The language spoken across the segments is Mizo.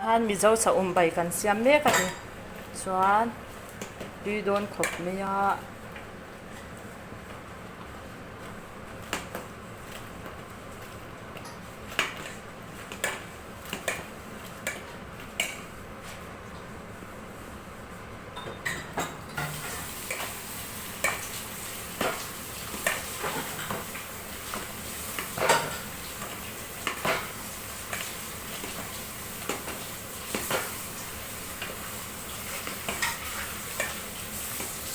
Khan Mizo saum bai kan siam mek a ni. Chuan tui dawn khawp mai a.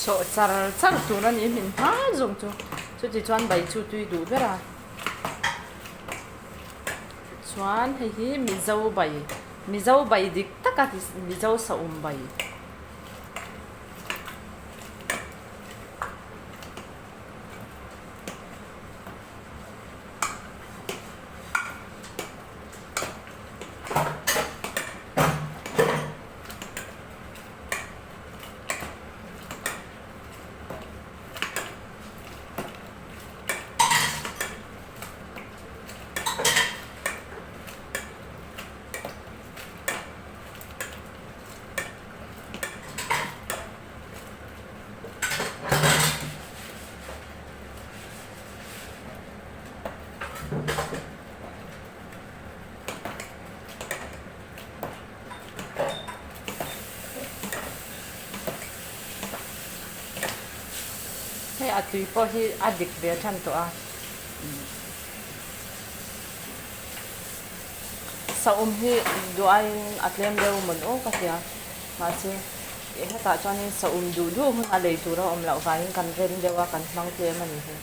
Chawh char char tur a ni hmin hma zawng chu chuti chuan bai chu tui duh ber a chuan hei hi mizo bai mizo bai dik tak a mizo saum bai. Hei a tui pawh hi a dik ve than tawh a, saum hi duh aiin a tlem deuh mawn aw ka tia mahse hetah chuanin saum duh duh hun a lei tur a awm loh vangin kan rem deuh a kan hmang tlem a ni hi.